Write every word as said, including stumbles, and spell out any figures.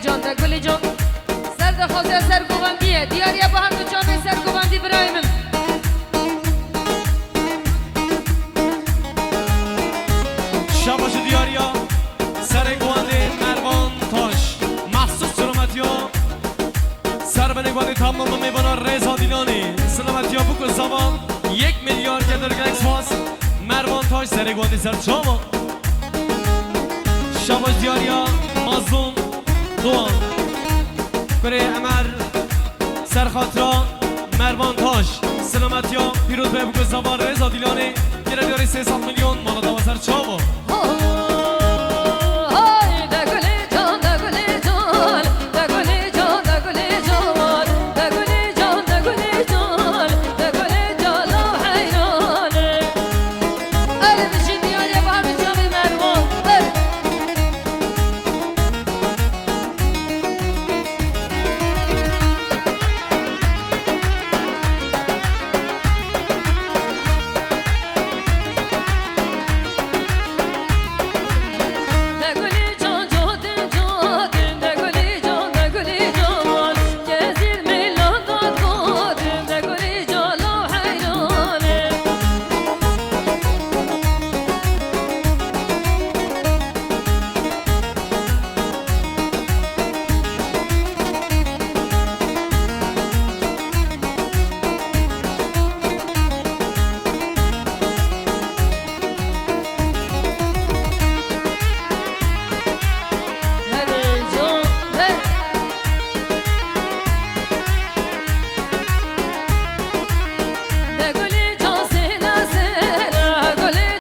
Can de Gulê Can. Ser daxwaziya ser govendî ye. Diyariya bi her du canê ser govendî birayê min. Şabaş diyariya serê govendê Mervan Taş. Mexsûs silametiya ser binê govendê tamam mêvana Rêza Dîlanê. Silametiya bûk û zava yek milyar keder gelek spas. Mervan Taş serê govendê ser çava. Şabaş diyariya Mazlûm Doğan. Kurê Emer ser xatira Mervan Taş. Silametiya pîroz be bûk û zava Rêza Dîlanê. Gere diyarê sê sed milyon mala dawa ser çava.